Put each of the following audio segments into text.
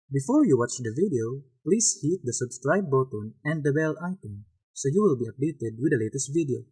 Before you watch the video, please hit the subscribe button and the bell icon so you will be updated with the latest video.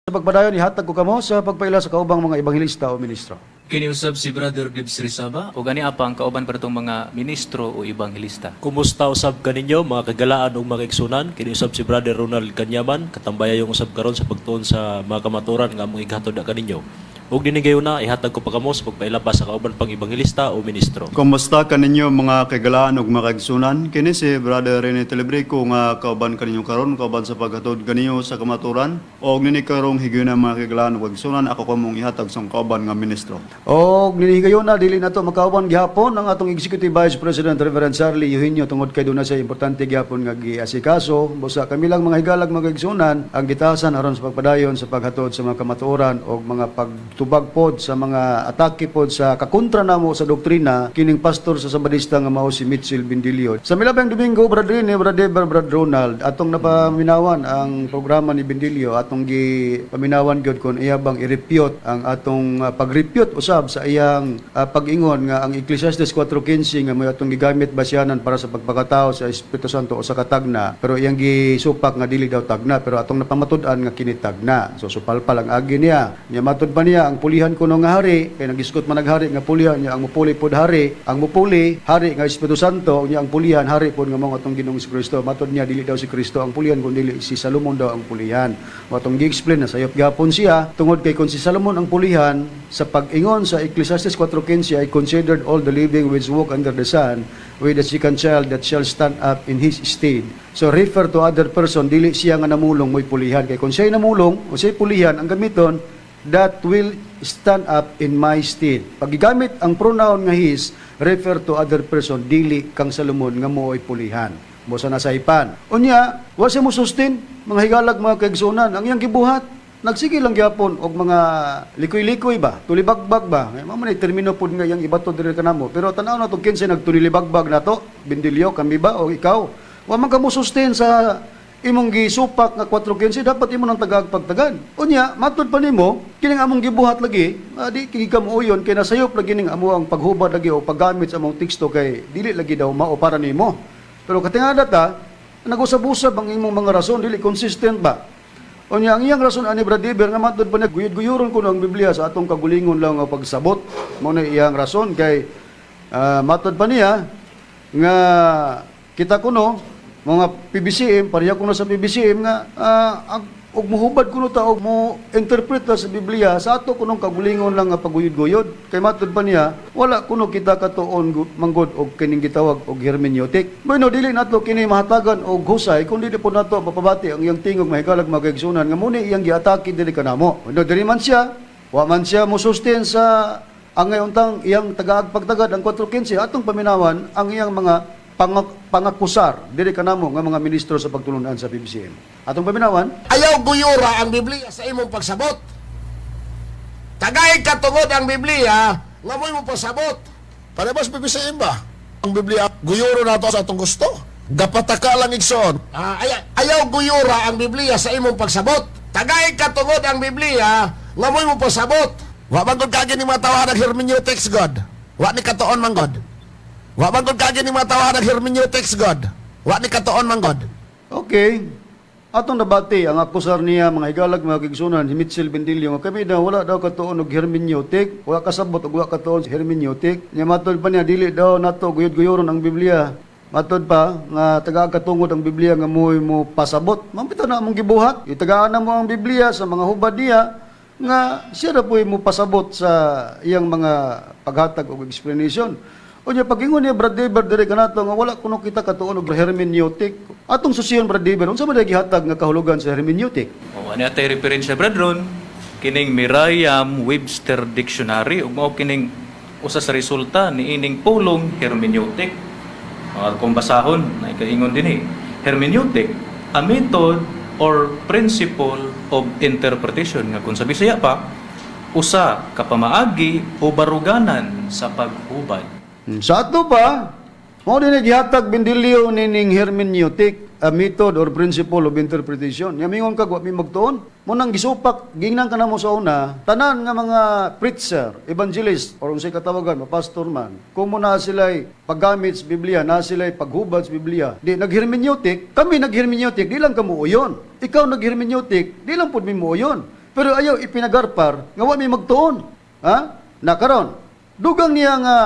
Sa pagpadayon, ihatag ko kamo sa pagpaila sa kaubang mga ebanghelista o ministro. Kini usab si Brother Gibbs Rizaba. O gani apa ang kauban pa itong mga ministro o ebanghelista. Kumusta usab kaninyo, mga kagalaan ug mga igsunan? Kini usab si Brother Ronald Kanyaman, katambayayong usab karon sa pagtuon sa mga kamaturan nga among ighatod kaninyo. Ug dinhi na ihatag ko pa kamo sa pagpaila pa sa kauban pang ebanghelista o ministro. Kumusta kaninyo, mga kagalaan ug mga kaigsunan? Kini si Brother Rene Telebrico nga kauban kaninyo karon, kauban sa paghatod kaninyo sa kamaturan. Og nini karong higayuna, mga kagalaan ug kaigsunan, ako kamong ihatag sa kauban nga ministro. O nihigayon na dili nato makauban gihapon ang atong Executive Vice President Reverend Charlie Eugenio tungod kay duna siya importante gihapon nga giasikaso. Busa kami lang, mga higalag, mga igsunan, ang gitasan aron sa pagpadayon sa paghatod sa mga kamatuoran og mga pagtubag pod sa mga atake pod sa kakontra namo sa doktrina kining pastor sa Sabadista nga mao si Mitchell Bindilio. Sa milabang Domingo, Brad Rene, Brad Eber, Brad Ronald, atong napaminawan ang programa ni Bindilio, atong gipaminawan gyud kon iya bang i-refute ang atong pag-refute usab sa iyang pag-ingon nga ang Ecclesiastes 4:15 nga may atong gigamit basyanan para sa pagpakatao sa Espiritu Santo o sa katagna, pero iyang gisupak nga dili daw tagna, pero atong napamatud-an nga kini tagna. So supalpal ang agi niya. Nya matud pa niya ang pulihan kuno nga hari kay nagisgot man naghari nga pulihan niya, ang mupuli pod hari, ang mupuli hari nga Espiritu Santo, nya ang pulihan hari pod nga mao atong Ginoong Kristo. Matud niya dili daw si Kristo ang pulihan kun dili si Salomon daw ang pulihan. Mao atong gi-explain na sayop gapon siya tungod kay kung si Salomon ang pulihan sa pag-ingon sa Ecclesiastes 4:15, "I considered all the living which walk under the sun, with the second child that shall stand up in his stead." So refer to other person, dili siya nga namulong mo'y pulihan. Kay kung siya'y namulong o siya'y pulihan, ang gamiton, "that will stand up in my stead." Pag gigamit ang pronoun nga "his", refer to other person, dili kang Salomon nga mo'y pulihan. Mo sa nasaypan. Unya, wa siya mo sustain, mga higalag, mga kaigsunan, ang iyang gibuhat, nagsige lang gyapon og mga likoy-likoy ba, tulibagbag ba. Eh, mao man ay termino pod nga iyang ibato diri kanamo. Pero tan-aw na to, kinsa nagtulibagbag nato, Bindilyo, kami ba o ikaw? Wa man ka mo sustain sa imong gisupak nga 4:15, dapat imo nang tagaag pagtagan. Unya, matud pa nimo, kining among gibuhat lagi, di kigi ka uyon kay nasayop lagi ning amo ang paghubad lagi o paggamit sa among teksto kay dili lagi daw mao para nimo. Pero katingada ta, nag-usab-usab ang imong mga rason, dili consistent ba? Unya, ang iyang rason ani, Brad Eber, nga matud pa niya guyod-guyuron kuno ang Biblia sa atong kagulingon lang nga pagsabot. Mao na iyang rason kay matud pa niya nga kita kuno mga PBCM, pareha kuno sa PBCM nga ang og muhubad kuno ta og mo interpret ta sa Biblia sa ato kunong kagulingon lang nga paguyod-guyod kay matud pa niya wala kuno kita katuon manggod og kining gitawag og hermeneutic. Bueno, dili nato kini mahatagan og husay kung dili po nato mapabati ang iyang tingog, mahigalag, mga kaigsunan, nga muni iyang giatake dili kanamo. Bueno, dili man siya, wa man siya mo sustain sa ang ngayon tang iyang tagaag pagtagad ang 4:15, atong paminawan ang iyang mga pangakusar diri kanamo nga mga ministro sa pagtulunan sa PBCM. Atong paminawan. Ayaw guyura ang Biblia sa imong pagsabot. Tagay katungod ang Biblia nga mo'y mo pasabot. Parehas PBCM ba? Ang Biblia, guyuro nato sa atong gusto. Gapataka lang, igsoon. Ah, ayaw guyura ang Biblia sa imong pagsabot. Tagay katungod ang Biblia nga mo'y mo pasabot. Wa man gud kagi ni mga tawahan ng hermeneutics God. Wa ni katuon man God. Wa man gud kagi ni mga tawahan ng hermeneutics God. Wa ni katuon man God. Okay. Atong nabati ang akusar niya, mga higalag, mga kaigsunan, si Mitchell Bendillo, nga kami daw wala daw katuon og hermeneutic, wala kasabot og wala katuon sa hermeneutic. Nya matod pa niya dili daw nato guyod-guyuron ang Biblia. Matod pa nga taga katungod ang Biblia nga mo'y mo pasabot. Mao na among gibuhat. Itagaan na mo ang Biblia sa mga hubad niya nga siya ra po'y mo pasabot sa iyang mga paghatag og explanation. Unya, pag-ingon niya, Brad Deber, diri kanato nga wala kuno kita katuon og hermeneutic. Atong susiyon, Brad Deber, unsa man gihatag nga kahulugan sa hermeneutic? O ani atay referensya, Brad Ron, kining Merriam-Webster Dictionary ug mao kining usa sa resulta niining pulong hermeneutic. Mga kung basahon na ikaingon dinhi. Hermeneutic, a method or principle of interpretation nga kung sa Bisaya pa usa ka pamaagi o baruganan sa paghubad. Sa ato pa, Mao din gihatag Bendilio nining hermeneutic, a method or principle of interpretation. Nya mingon kag wa mi magtuon. Mo nang gisupak gingnan ka namo sa una, tanan nga mga preacher, evangelist or unsay katawagan, pastor man, kung mo na sila'y paggamit sa Biblia, na sila'y paghubad sa Biblia, di naghermeneutic, kami naghermeneutic, di lang kamo uyon. Ikaw naghermeneutic, di lang pud mi muuyon. Pero ayaw ipinagarpar nga wa mi magtuon. Ha? Nakaron, dugang niya nga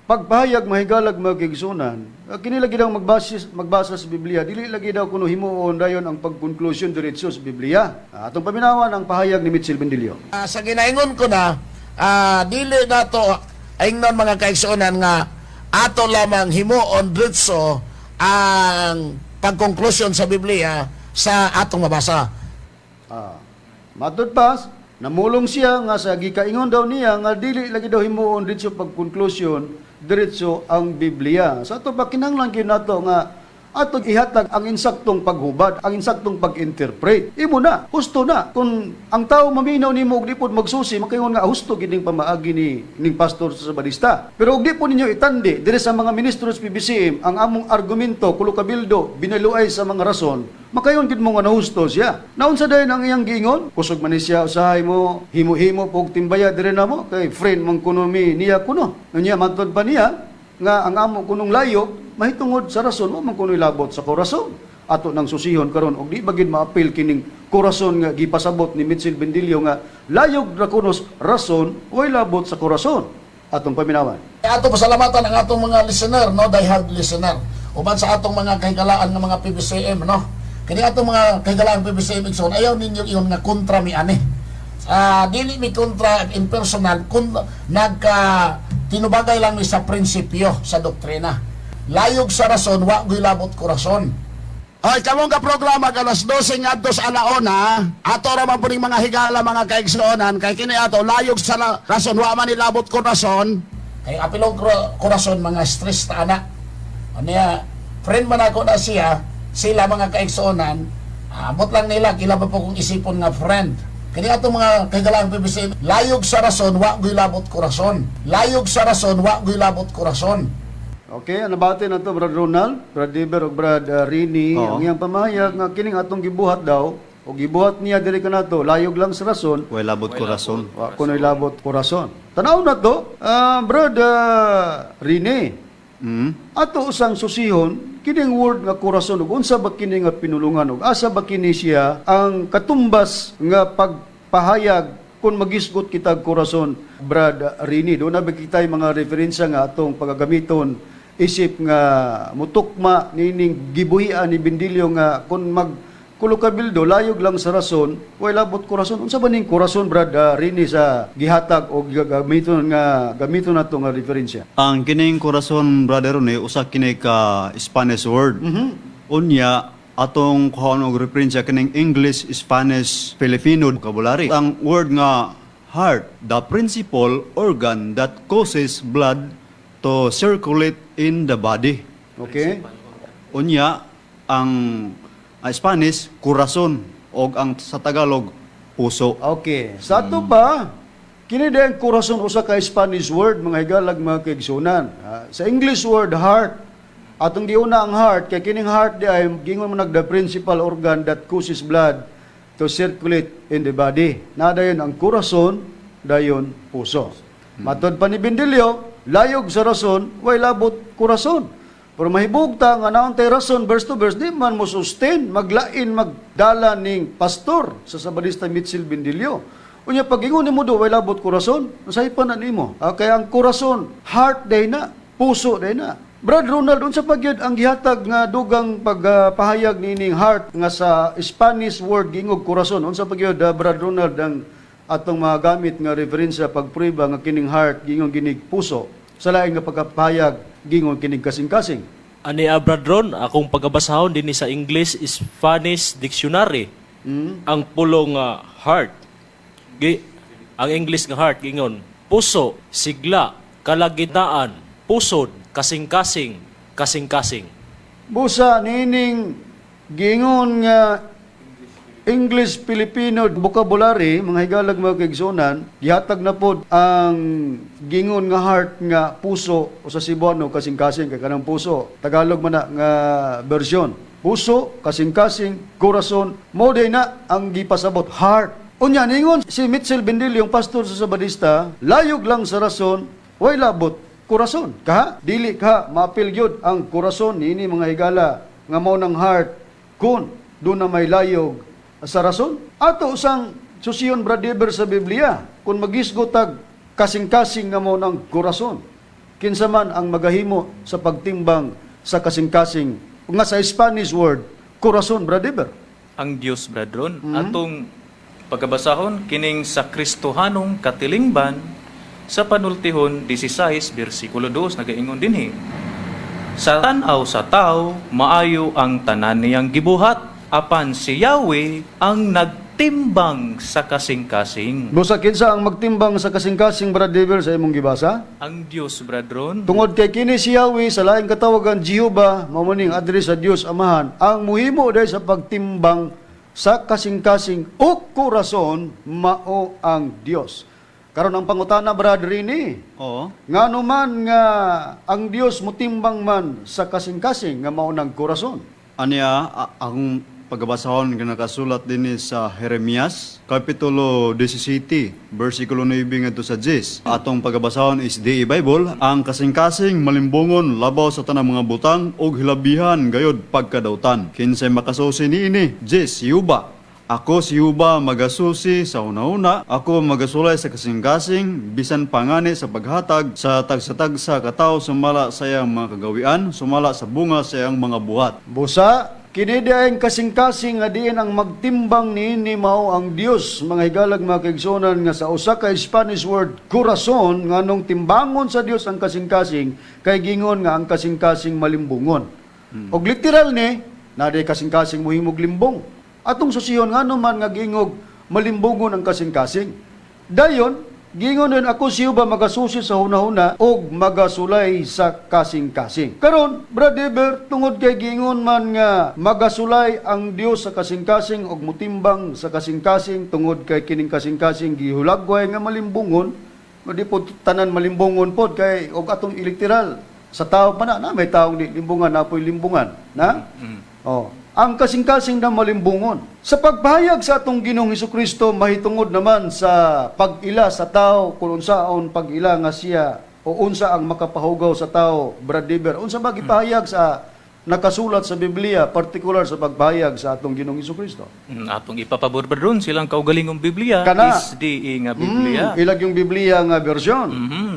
pagpahayag mahigalag magigsunan, kini lagi daw magbasa sa Biblia, dili lagi daw kuno himuon dayon ang pagkonklusyon diretso sa Biblia. Atong paminawan ang pahayag ni Mitchell Bendilio. Sa ginaingon ko na, dili nato ingnon mga kaigsuonan nga ato lamang himuon diretso ang pagkonklusyon sa Biblia sa atong mabasa. Matud pa, namulong siya nga sa gikaingon daw niya nga dili lagi daw himuon diretso pagkonklusyon diretso ang Biblia. Sa ato pa kinahanglan gyud nato nga ato ihatag ang insaktong paghubad, ang insaktong pag-interpret. Imo na, husto na. Kung ang tao maminaw nimo og di pod magsusi, makaingon nga husto gid ning pamaagi ni ning pastor sa Sabadista. Pero og di po ninyo itandi diri sa mga ministro sa PBCM ang among argumento kulo kabildo binaluay sa mga rason, makayon gid mo nga nahusto siya. Naunsa dayon ang iyang giingon? Kusog man ni siya usahay mo, himo-himo pog timbaya diri namo kay friend man kuno mi niya kuno. Unya matud pa niya nga ang amo kunong layo mahitungod sa rason wa man kuno'y labot sa korason. Ato nang susihon karon og di ba gid maapil kining korason nga gipasabot ni Mitchell Bendilio nga layog ra kunos rason way labot sa korason. Atong paminawan. Ato pasalamatan ang atong mga listener, no, diehard listener. Uban sa atong mga kahigalaan nga mga PBCM, no. Kini atong mga kahigalaan PBCM igsoon, ayaw ninyo ingon nga kontra mi ani. Dili mi kontra in personal kun nagka tinubagay lang mi sa prinsipyo sa doktrina. Layog sa rason, wa gyud labot korason. Oy, kamong ka programa alas 12 ngadto sa alaona, ato ra man puning mga higala mga kaigsuonan kay kini ato layog sa rason wa man nilabot korason. Kay apilong korason mga stress ta ana. Anya, friend man ako na siya, sila mga kaigsuonan, abot lang nila kila pa po kong isipon nga friend. Kini ato mga kahigalaan PBC, layog sa rason wa gyud labot korason. Layog sa rason wa gyud labot korason. Okay, ano bate na to Brad Ronald, Brad Diber ug Brad Rini, Oo. ang iyang pamahayag nga kining atong gibuhat daw o gibuhat niya diri kanato layog lang sa rason Way labot korason. wa kuno'y labot korason. Tanaw na to, Brad Rini. Ato usang susihon kining word nga korason ug unsa ba kini nga pinulungan ug asa ba kini siya ang katumbas nga pagpahayag kung magisgot kita og korason, Brad Rini? Doon na ba kita'y mga referensya nga atong pagagamiton isip nga mutukma nining gibuhian ni Bendilio nga kung mag kulo kabildo layog lang sa rason way labot korason? Unsa ba ning korason, Brad Rini, sa gihatag o gamiton nga gamiton nato nga referensya? Ang kining korason, brother ni usa kini ka Spanish word. Unya atong kuhaon og referensya kining English, Spanish, Filipino vocabulary. Ang word nga heart, the principal organ that causes blood to circulate in the body. Unya ang Spanish corazon og ang sa Tagalog puso. Okay. Sa ato pa, kini di ang korason usa ka Spanish word, mga higalag mga kaigsunan. Sa English word heart, atong giuna ang heart kay kining heart di ay gingon mo nag the principal organ that causes blood to circulate in the body. Na dayon ang korason, dayon puso. Matod pa ni Bendilio, layog sa rason, way labot korason. Pero mahibog ta nga naon tay rason verse to verse di man mo sustain maglain magdala ning pastor sa Sabadista Mitchell Bendilio. Unya pag-ingon nimo do way labot korason, nasaypan na nimo. Kay ang korason heart day na, puso day na. Brad Ronald, unsa pa gyud ang gihatag nga dugang pagpahayag niining heart nga sa Spanish word gingog korason? Unsa pa gyud, Brad Ronald, ang atong mga gamit nga referensya pagprueba nga kining heart gingon ginig puso sa lain nga pagkapahayag gingon kinig kasing-kasing? Ani Brad Ron, akong pagkabasahon dinhi sa English Spanish Dictionary. Ang pulong nga heart. Ang English nga heart gingon puso, sigla, kalagitnaan, pusod, kasing-kasing, kasing-kasing. Busa niining gingon nga English Filipino vocabulary, mga higalag, mga kaigsunan, gihatag na pod ang gingon nga heart nga puso o sa Cebuano kasing-kasing, kay kanang puso Tagalog man na nga version. Puso, kasing-kasing, corazon, mao day na ang gipasabot, heart. Unya ningon si Mitchell Bendillo, yung pastor sa Sabadista, layog lang sa rason, way labot kurason. Kaha, dili ka maapil gyud ang kurason niini, mga higala, nga mao ng heart kun doon na may layog sa rason. Ato usang susiyon, Brad Eber, sa Biblia, kung magisgo tag kasing-kasing nga mao ng kurason. Kinsa man ang magahimo sa pagtimbang sa kasing-kasing nga sa Spanish word corazon, Brad Eber? Ang Dios, Brad Ron. Atong pagkabasahon kining sa Kristohanong katilingban sa Panultihon 16 bersikulo 2, nagaingon dinhi: "Sa tan-aw sa tao, maayo ang tanan niyang gibuhat, apan si Yahweh ang nagtimbang sa kasing-kasing." Busa kinsa ang magtimbang sa kasing-kasing, Brad Eber, sa imong gibasa? Ang Dios, Brad Ron. Tungod kay kini si Yahweh sa laing katawagan Jehovah, mao man ning address sa Dios Amahan, ang muhimo dahil sa pagtimbang sa kasing-kasing o kurason mao ang Dios. Karon ang pangutana, Brad Rini, ngano man nga ang Dios mutimbang man sa kasing-kasing nga mao ng kurason? Aniya, akong pagabasahon nga nakasulat dinhi sa Jeremias, Kapitulo 17, versikulo 9 ngadto sa 10. Atong pagabasahon is the Bible, ang kasing-kasing malimbongon labaw sa tanang mga butang ug hilabihan gayod pagkadawtan. Kinsay makasusi niini? 10, Yuba. Ako si Yuba magasusi sa una-una, ako magasulay sa kasing-kasing, bisan pangani sa paghatag sa tagsa-tagsa katawo sumala sa iyang mga kagawian, sumala sa bunga sa iyang mga buhat. Busa, kini diayng kasing-kasing nga diin ang magtimbang niini mao ang Dios, mga higalag, mga kaigsuonan, nga sa usa ka Spanish word corazon, nganong timbangon sa Dios ang kasing-kasing kay gingon nga ang kasing-kasing malimbungon. Og literal ni na kasing-kasing mohimog limbong. Atong susiyon, ngano man nga giingog malimbungon ang kasing-kasing? Dayon, gingon din, ako si Jehovah magasusi sa hunahuna og magasulay sa kasing-kasing. Karon, Brad Eber, tungod kay gingon man nga magasulay ang Dios sa kasing-kasing og mutimbang sa kasing-kasing, tungod kay kining kasing-kasing gihulagway nga malimbungon, di po tanan malimbungon pod kay og atong iliteral sa tao pa na, na may taong di limbungan, na po'y limbungan na. Oh, ang kasing-kasing na malimbungon. Sa pagpahayag sa atong Ginoong Kristo mahitungod naman sa pag-ila sa tao, kung unsaon pag-ila nga siya o unsa ang makapahugaw sa tao, Brad Eber, unsa ba gipahayag sa nakasulat sa Biblia, partikular sa pagpahayag sa atong Ginoong Kristo? Atong ipapabor, Brad Ron, silang kaugalingong Biblia Kana. is di nga Biblia. Ilag yung Biblia nga version.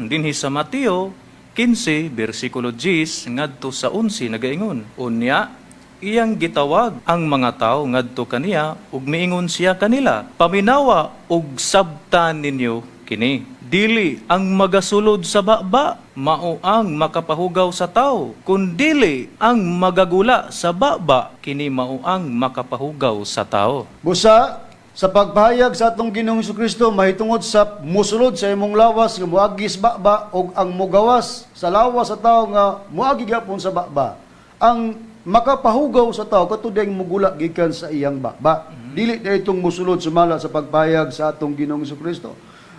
Dinhi sa Mateo 15 bersikulo 10 ngadto sa 11 nagaingon: "Unya iyang gitawag ang mga tao ngadto kaniya ug miingon siya kanila, 'Paminawa ug sabtan ninyo kini. Dili ang magasulod sa baba mao ang makapahugaw sa tao, kundili ang magagula sa baba kini mao ang makapahugaw sa tao.'" Busa, sa pagpahayag sa atong Ginoong Kristo mahitungod sa musulod sa imong lawas nga moagi sa baba og ang mugawas sa lawas sa tao nga moagi gyapon sa baba. Ang makapahugaw sa tao kato ding mugula gikan sa iyang baba. Dili na itong musulod sumala sa pagpahayag sa atong Ginoong Kristo.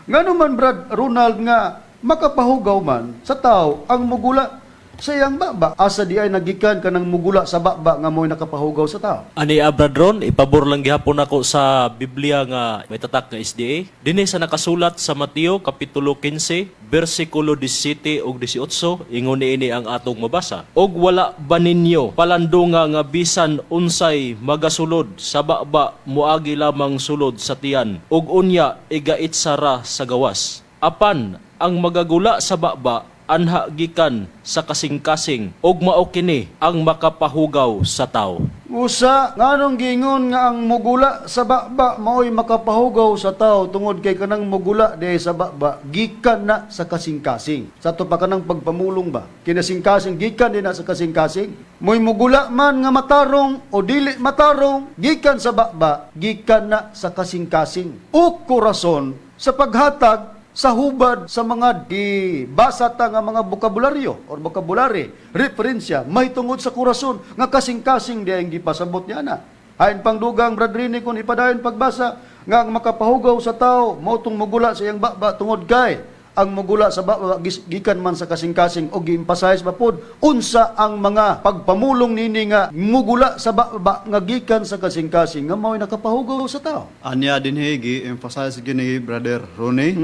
Ngano man, Brad Ronald, nga makapahugaw man sa tao ang mugula sa iyang baba? Asa di ay nagikan kanang mugula sa baba nga mo'y nakapahugaw sa tao? Ani, Brad Ron, ipabor lang gihapon ako sa Biblia nga may tatak nga SDA. Dinhi sa nakasulat sa Mateo kapitulo 15, bersikulo 17 ug 18, ingon niini ang atong mabasa: "Og wala ba ninyo palandunga nga bisan unsay magasulod sa baba moagi lamang sulod sa tiyan ug unya igaitsa ra sa gawas? Apan ang magagula sa baba anha gikan sa kasing-kasing ug mao kini ang makapahugaw sa tao." Usa, nganong giingon nga ang mugula sa baba maoy makapahugaw sa tao? Tungod kay kanang mugula di sa baba gikan na sa kasing-kasing. Sa ato pa kanang pagpamulong ba? Kinasing-kasing gikan din na sa kasing-kasing. Moy mugula man nga matarong o dili matarong gikan sa baba, gikan na sa kasing-kasing. O korason sa paghatag sa hubad sa mga gibasa ta nga mga bokabularyo or vocabulary, referensya, may tungod sa kurason nga kasing-kasing di ang gipasabot niya na. Hain pang dugang, Brad Rini, kung ipadayon pagbasa nga ang makapahugaw sa tao mao tong mugula sa iyang baba, tungod kay ang mugula sa baba gikan man sa kasing-kasing, o gi-emphasize pa pod unsa ang mga pagpamulong nini nga mugula sa baba nga gikan sa kasing-kasing nga mao'y nakapahugaw sa tao. Anya dinhi gi-emphasize gini, Brother Ronnie.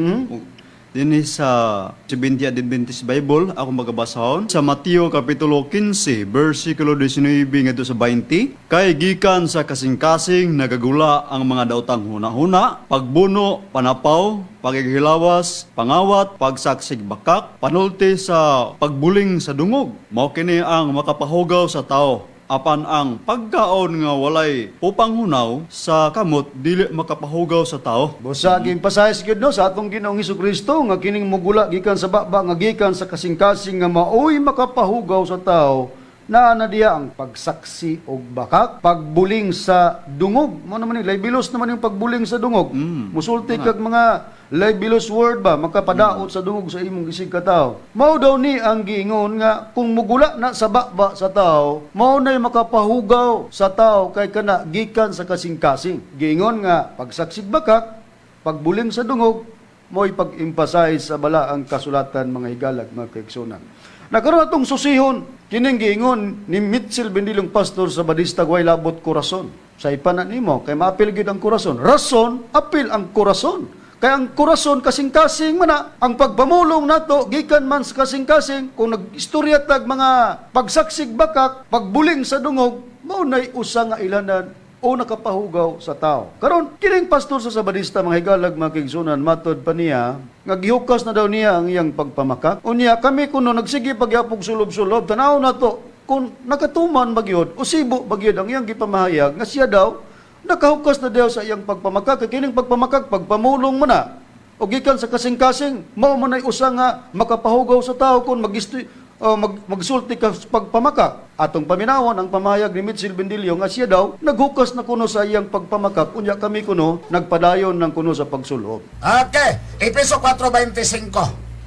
Dinhi sa Seventh Adventist Bible ako magabasahon sa Mateo kapitulo 15 bersikulo 19 ngadto sa 20: "Kay gikan sa kasing-kasing nagagula ang mga daotang hunahuna, pagbuno, panapaw, paghihilawas, pangawat, pagsaksig bakak, panulti sa pagbuling sa dungog. Mao kini ang makapahugaw sa tao. Apan ang pagkaon nga walay pupanghunaw sa kamot dili makapahugaw sa tao." Busa gi-emphasize gyud, no, sa atong Ginoong Kristo nga kining mugula gikan sa baba nga gikan sa kasing-kasing nga maoy makapahugaw sa tao, naa na diya ang pagsaksi og bakak, pagbuling sa dungog. Mao naman ni libelous naman yung pagbuling sa dungog. Musulti kag mga libelous word ba, makapadaot sa dungog sa imong isig ka tao. Mao daw ni ang giingon nga kung mugula na sa baba sa tao, mao nay makapahugaw sa tao kay kana gikan sa kasing-kasing. Giingon nga pagsaksig bakak, pagbuling sa dungog, mo'y pag-emphasize sa balaang kasulatan, mga higalag, mga kaigsunan. Nakaroon atong susihon, kining giingon ni Mitchell Bendilong, pastor sa Badista, way labot kurason. Sa ipanan nimo, kay maapil gyud ang kurason. Rason, apil ang kurason. Kay ang kurason kasing-kasing man na, ang pagpamulong nato gikan man sa kasing-kasing. Kung nag-istorya tag mga pagsaksig bakak, pagbuling sa dungog, mao nay usa nga ilanan o nakapahugaw sa tao. Karon, kining pastor sa Sabadista, mga higalag, mga kaigsunan, matod pa niya, nga gihukas na daw niya ang iyang pagpamakak. Unya, kami kuno nagsige pagyapog sulob-sulob, tanaw na to, kung nakatuman magyod, o sibo magyod ang iyang gipamahayag, nga siya daw, nakahukas na daw sa iyang pagpamakak. Kay kining pagpamakak, pagpamulong mo na, o gikan sa kasing-kasing, mao man ay usa nga makapahugaw sa tao kung magsulti ka sa pagpamakak. Atong paminawon ang pamahayag ni Mitchell Bendillo nga siya daw naghukas na kuno sa iyang pagpamakak, unya kami kuno nagpadayon ng kuno sa pagsulob. Okay, Epeso 4:25.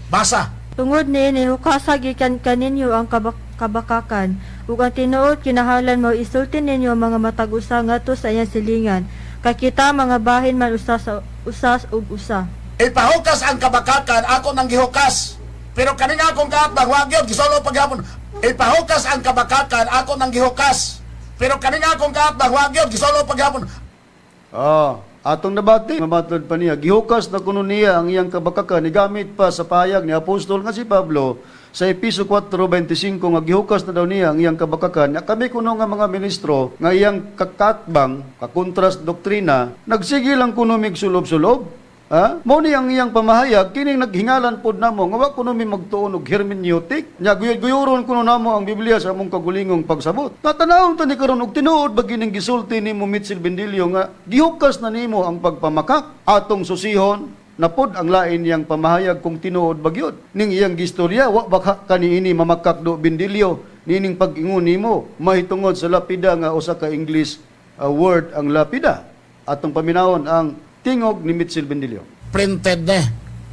Basa. Tungod niini hukasa gikan kaninyo ang kabakakan ug ang tinuod kinahanglan mao isulti ninyo ang mga matag usa ngadto sa iyang silingan, kay kita mga bahin man usa sa usa ug usa. Ipahukas ang kabakakan, ako nang gihukas. Pero kaning akong kaatbang, wag yun, gisolo paghapon. Ipahukas ang kabakakan, ako nang gihukas. Pero kaning akong kaatbang, wag yun, gisolo paghapon. Ah, atong nabati, mamatod pa niya, gihukas na kuno niya ang iyang kabakakan, gigamit pa sa payag ni apostol nga si Pablo sa Episo 4:25 nga gihukas na daw niya ang iyang kabakakan. Ya, kami kuno nga mga ministro nga iyang kakatbang, kakontras doktrina, nagsige lang kuno mig sulob-sulob. Ha? Mao ni ang iyang pamahayag, kining naghingalan pod namo nga wa kuno mi magtuon og hermeneutic. Nya guyod-guyuron kuno namo ang Biblia sa among kagulingong pagsabot. Tatanawon ta ni karon og tinuod ba gining gisulti nimo, Mitchell Bendillo, nga gihukas na nimo ang pagpamakak. Atong susihon napod ang lain niyang pamahayag kung tinuod ba gyud. Ning iyang gistorya, wa ba kaniini mamakak do, Bendillo, nining pag-ingon nimo mahitungod sa lapida nga usa ka English word ang lapida. Atong paminawon ang tingog ni Mitchell Bendillo. Printed ne.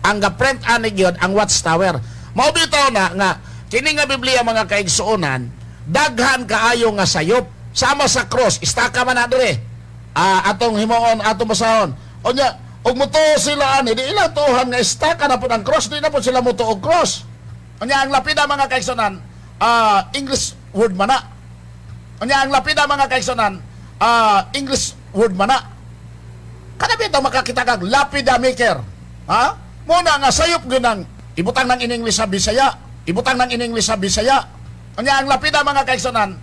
Ang ga-print ani gyud ang Watchtower. Mao bitaw na nga kini nga Biblia, mga kaigsuonan, daghan kaayo nga sayop. Sama sa cross, istaka man na dire. Ah, atong himuon, atong basahon. Unya, ug mutuo sila ani, di ilang tuohan nga istaka na pud ang cross, di na pud sila mutuo og cross. Unya ang lapida, mga kaigsuonan, English word man na. Unya ang lapida, mga kaigsuonan, English word man na. Kada bitaw makakita kag lapida maker. Ha? Muna nga sayop gyud ang ibutang ng in English sa Bisaya. Ibutang ng in English sa Bisaya. Unya ang lapida, mga kaigsuonan,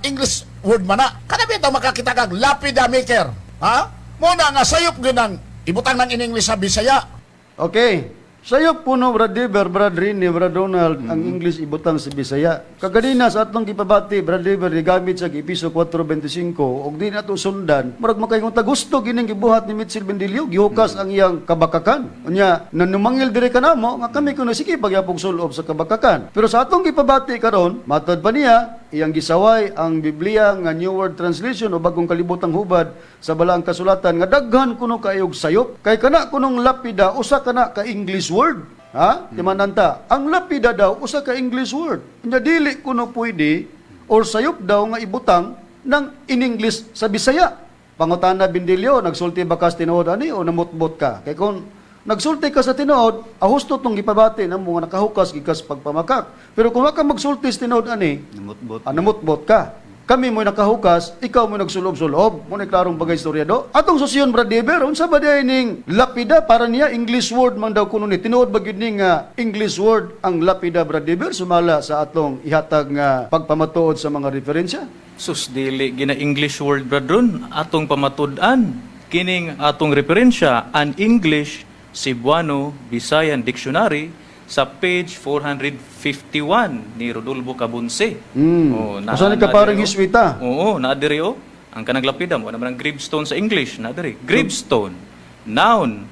English word man na. Kada bitaw makakita kag lapida maker. Ha? Muna nga sayop gyud ang ibutang ng in English sa Bisaya. Okay. Sayop puno, Brad Dever, Brad Rini, Brad Ronald, ang English ibutang sa Bisaya. Kaganina sa atong gipabati, Brad Dever, gigamit sa Episo 4:25 og di nato sundan, murag makaingon ta gusto gining gibuhat ni Mitchell Bendillo, gihukas ang iyang kabakakan. Unya, nanumangil diri kanamo nga kami kuno sige pagyapog sulob sa kabakakan. Pero sa atong gipabati karon, matod pa niya, iyang gisaway ang Biblia nga New World Translation o Bagong Kalibutang Hubad sa Balaang Kasulatan nga daghan kuno kaayog sayop, kay kana kunong lapida usa kana ka English word. Ha, timananta ang lapida daw usa ka English word. Nya dili kuno pwede or sayop daw nga ibutang ng in English sa Bisaya. Pangutana, Bindilyo, nagsulti ba kas tinuod ani o namutbot ka? Kay kung nagsulti ka sa tinuod, ahusto tong gipabati namo nga nakahukas gikas pagpamakak. Pero kung wa ka magsulti sa tinuod ani, Namutbot. ah, namutbot ka. Kami mo'y nakahukas, ikaw mo'y nagsulob-sulob. Mo klarong bagay istorya do. Atong susyon, Brad Eber, unsa ba diay ning lapida? Para niya English word man daw kuno ni. Tinuod ba gyud ni nga English word ang lapida, Brad Eber, sumala sa atong ihatag nga pagpamatuod sa mga referensya? Sus, dili gina English word, Brad Ron. Atong pamatud-an kining atong referensya, an English Cebuano Visayan Dictionary sa page 451 ni Rodolfo Cabunce. Oh, Usa ni ka parang diri, oh. hiswita. Oo, naa diri oh. Ang kanang lapida mo naman ang gravestone sa English, naa diri. Gravestone, noun.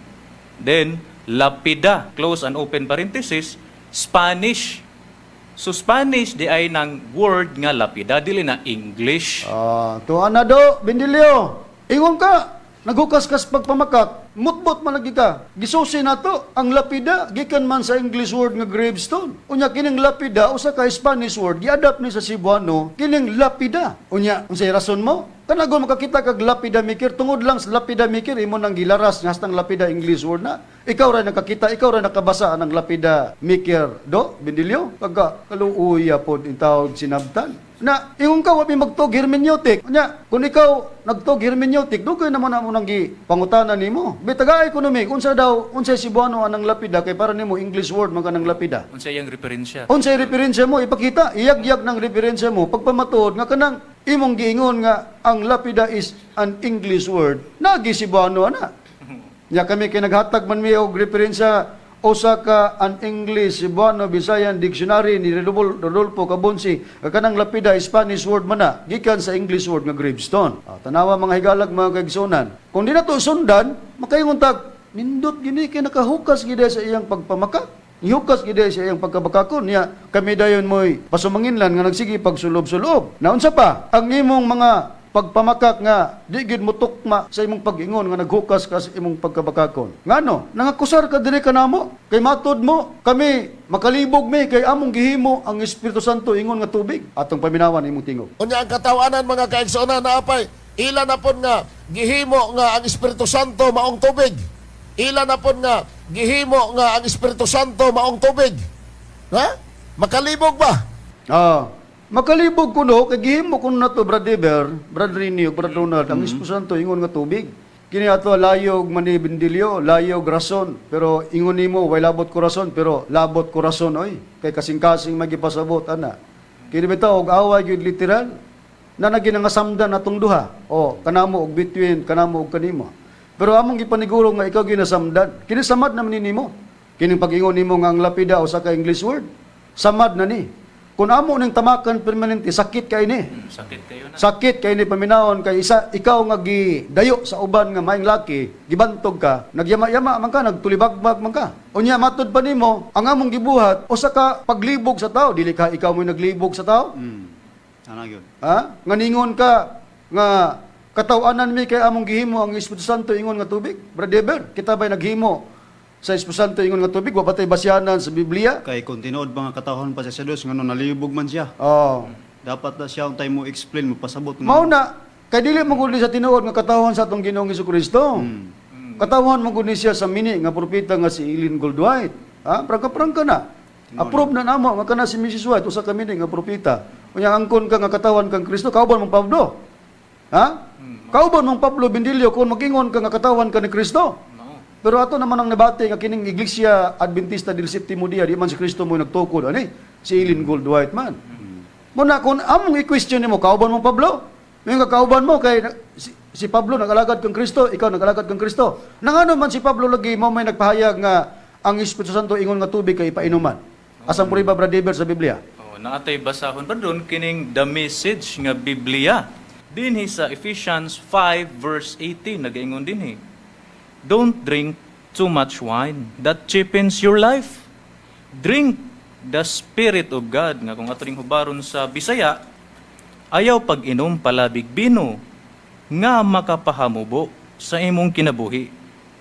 Then lapida, close and open parenthesis, Spanish. So Spanish di ay nang word nga lapida, dili na English. Ah, tuwa na do, Bindilyo. Ingon ka, naghukas kas pagpamakak, mutbot man lagi ka. Gisusi na to, ang lapida, gikan man sa English word nga gravestone. Unya, kining lapida, usa ka Spanish word, giadapt ni sa Cebuano, kining lapida. Unya, unsay rason mo? Kanagon makakita kag lapida maker, tungod lang sa lapida maker, imo nang gilaras nga hastang lapida English word na. Ikaw ra nakakita, ikaw ra nakabasa ng lapida maker do, Bindilyo. Pagka kaluuya pod intawag sinabtan. Na ingon ka wa mi magtog hermeneutic. Nya kung ikaw nagtog hermeneutic, dugay naman amo nang gipangutana nimo. Bitagay ko numi unsa daw unsay Cebuano anang lapida kay para nimo English word man kanang lapida. Unsa iyang referensya? Unsay referensya mo ipakita, iyagyag ng referensya mo pagpamatuod nga kanang imong giingon nga ang lapida is an English word, nagi Cebuano ana. Nya kami kay naghatag man mi og referensya usa ka an English Cebuano Visayan Dictionary ni Rodolfo Cabonsi nga kanang lapida Spanish word man na gikan sa English word nga gravestone. Ah, tanawa mga higalag, mga kaigsunan. Kung di na to sundan, makaingon tag nindot gini kay nakahukas gid sa iyang pagpamaka. Ihukas gid sa iyang pagkabakakon niya kami dayon moy pasumanginlan nga nagsige pagsulob-sulob. Naunsa pa ang imong mga pagpamakak nga di gid mo tukma sa imong pag-ingon nga naghukas ka sa imong pagkabakakon. Ngano? Nangakusar ka diri kanamo kay matud mo kami makalibog mi kay among gihimo ang Espiritu Santo ingon nga tubig. Atong paminawan imong tingog. Unya ang katawanan, mga kaigsoona, na apay ila na pon nga gihimo nga ang Espiritu Santo maong tubig. Ila na pon nga gihimo nga ang Espiritu Santo maong tubig. Ha? Makalibog ba? Ah, makalibog kuno kay gihimo kuno nato, Brad Eber, Brad Rini ug Brad Ronald, ang Espiritu Santo ingon nga tubig. Kini ato layog man ni Bindilyo, layog rason, pero ingon nimo way labot ko rason, pero labot ko rason oy kay kasing-kasing magipasabot ana. Kini bitaw og away gyud literal na naginangasamdan atong duha. O kanamo og between kanamo og kanimo. Pero among gipaniguro nga ikaw ginasamdan. Kini samad naman ni nimo. Kining pag-ingon nimo nga ang lapida usa ka English word. Samad na ni. Kung amo ning tamakan permanente, sakit kay ni. Sakit kayo na. Sakit kay ni paminawon kay isa ikaw nga gidayo sa uban nga maing laki, gibantog ka, nagyama-yama man ka, nagtulibagbag man ka. Unya matud pa nimo ang among gibuhat usa ka paglibog sa tao, dili ka ikaw mo'y naglibog sa tao. Ana gyud. Ha? Nga ningon ka nga katawanan mi kay among gihimo ang Espiritu Santo ingon nga tubig. Brother Eber, kita ba'y naghimo sa Espiritu Santo ingon nga tubig? Wa ba tay basyanan sa Biblia? Kay kung tinuod ba nga katawhan pa siya sa Dios ngano nalibog man siya. Oh. Dapat na siya untay mo explain mo pasabot nga. Mao na kay dili mo gud ni sa tinuod nga katawhan sa atong Ginoong Hesukristo. Katawhan mo gud ni siya sa mini nga propeta nga si Ellen Goldwhite. Ha? Prangka-prangka na. Approve na namo nga kana si Mrs. White usa ka mini nga propeta. Unya angkon ka nga katawan kang Kristo, kauban mong Pablo. Ha? Kauban mong Pablo, Bindilyo, kung magingon ka nga katawan ka ni Kristo. Mao. Pero ato naman ang nabati nga kining Iglesia Adventista del Septimo Dia, di man si Kristo mo nagtukod ani si Ellen Goldwhite man. Muna kung among i-question nimo kauban mo Pablo, may nga kauban mo kay si Pablo nag-alagad kang Kristo, ikaw nag-alagad kang Kristo. Nangano man si Pablo lagi mo may nagpahayag nga ang Espiritu Santo ingon nga tubig kay ipainuman. Asang puriba, Brad Eber, sa Biblia? Oh, naatay basahon pa doon kining the message nga Biblia. Dinhi sa Ephesians 5 verse 18 nagaingon dinhi. Don't drink too much wine that cheapens your life. Drink the spirit of God nga kung ato ning hubaron sa Bisaya, ayaw pag-inom palabig bino nga makapahamubo sa imong kinabuhi.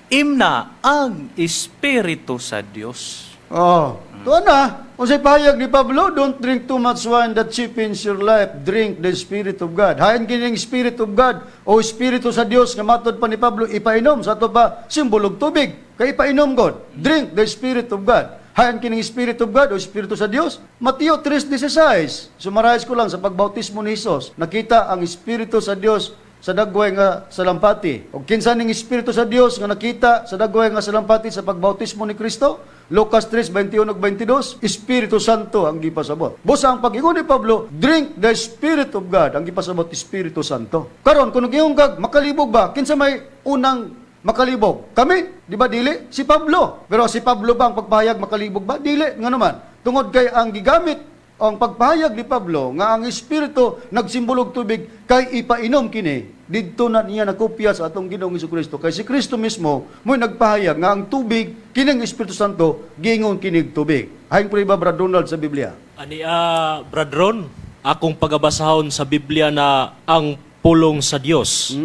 Imna ang espiritu sa Dios. Oh, tuwa na. Unsay pahayag ni Pablo, "Don't drink too much wine that cheapens your life. Drink the Spirit of God." Hain kining Spirit of God o Espiritu sa Dios nga matod pa ni Pablo ipainom sa ato pa simbolog tubig. Kay ipainom God. Drink the Spirit of God. Hain kining Spirit of God o Espiritu sa Dios. Mateo 3:16. Summarize ko lang sa pagbautismo ni Jesus. Nakita ang Espiritu sa Dios sa dagway nga salampati. O kinsa ning Espiritu sa Dios nga nakita sa dagway nga salampati sa pagbautismo ni Kristo? Lucas 3:21 ug 22, Espiritu Santo ang gipasabot. Busa ang pag-ingon ni Pablo, "Drink the Spirit of God," ang gipasabot Espiritu Santo. Karon kung giingon kag makalibog ba, kinsa may unang makalibog? Kami, di ba dili? Si Pablo. Pero si Pablo ba ang pagpahayag makalibog ba? Dili, nga naman. Tungod kay ang gigamit ang pagpahayag ni Pablo nga ang Espiritu nagsimbolog tubig kay ipainom kini, didto na niya nakopya sa atong Ginoong Kristo, kay si Kristo mismo mo'y nagpahayag nga ang tubig kining Espiritu Santo, giingon kinig tubig. Hain prueba, Brad Donald, sa Biblia. Ani Brad Ron, akong pagabasahon sa Biblia na ang pulong sa Dios.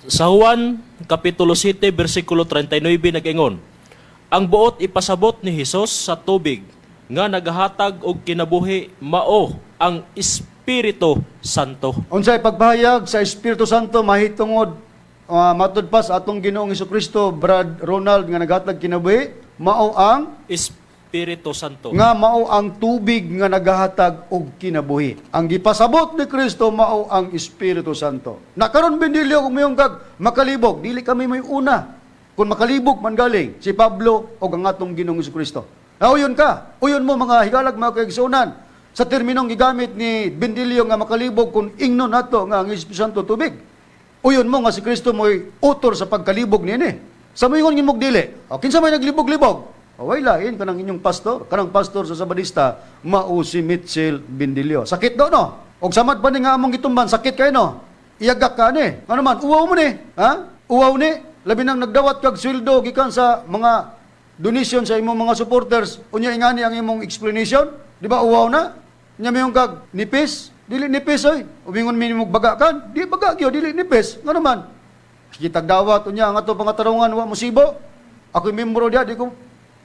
Sa Juan kapitulo 7 bersikulo 39 nag-ingon, "Ang buot ipasabot ni Hesus sa tubig nga nagahatag og kinabuhi mao ang Espiritu Santo." Unsay pagpahayag sa Espiritu Santo mahitungod matud pa sa atong Ginoong Kristo, Brad Ronald, nga naghatag kinabuhi mao ang Espiritu Santo. Nga mao ang tubig nga nagahatag og kinabuhi. Ang gipasabot ni Kristo mao ang Espiritu Santo. Na karon, Bendilio, kung mayong kag makalibog, dili kami may una. Kung makalibog man galing si Pablo o ang atong Ginoong Kristo. Uyon ka. Uyon mo, mga higalag, mga kaigsuonan. Sa terminong gigamit ni Bendilio nga makalibog kung ingnon nato nga ang Espiritu Santo tubig. Uyon mo nga si Kristo mo'y utor sa pagkalibog niini. Sa moingon ngimog dili. O kinsa may naglibog-libog? O way lain kanang inyong pastor, kanang pastor sa Sabadista, mao si Mitchell Bendilio. Sakit do, no? Og samad pa ni nga among gitumban, sakit kay no. Iyagak ka ni. Ano man, uwaw mo ni. Ha? Uwaw ni. Labi nang nagdawat kag sweldo gikan sa mga donation sa imong mga supporters, unya ingani ang imong explanation, di ba uwaw na? Nya mayong kag nipis, dili nipis oy. Umingon minimog baga kan, di baga gyud, dili nipis. Ngano man? Kitag dawat unya ang ato pangatarungan wa musibo. Ako'y membro diya, di ko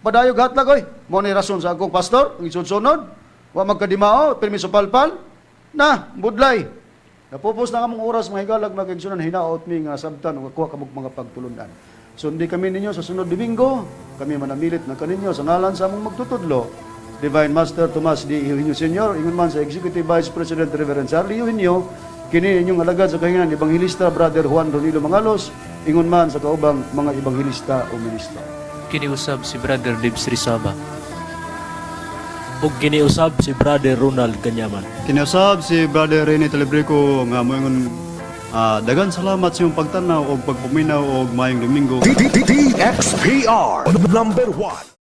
padayog hatlag oy. Mao ni rason sa akong pastor, ang isunod, wa magkadimao, permiso palpal. Na, budlay. Napupos na among oras, mga higalag, mga kaigsuonan, hinaot mi nga sabtan ug kuha kamog mga pagtulunan. Sundi kami ninyo sa sunod Domingo, kami manamilit na kaninyo sa ngalan sa among magtutudlo, Divine Master Tomas D. Eugenio Sr., ingon man sa Executive Vice President Reverend Charlie Eugenio, kini inyong alagad sa kahingan, Evangelista Brother Juan Ronilo Mangalos, ingon man sa kaubang mga ebanghelista o ministro. Kiniusab si Brother Dibs Rizaba. Ug kiniusab si Brother Ronald Kanyaman. Kinausab si Brother Rene Telebrico nga moingon dagan salamat sa iyong pagtanaw og pagpuminaw og maayong Domingo. DXPR number 1.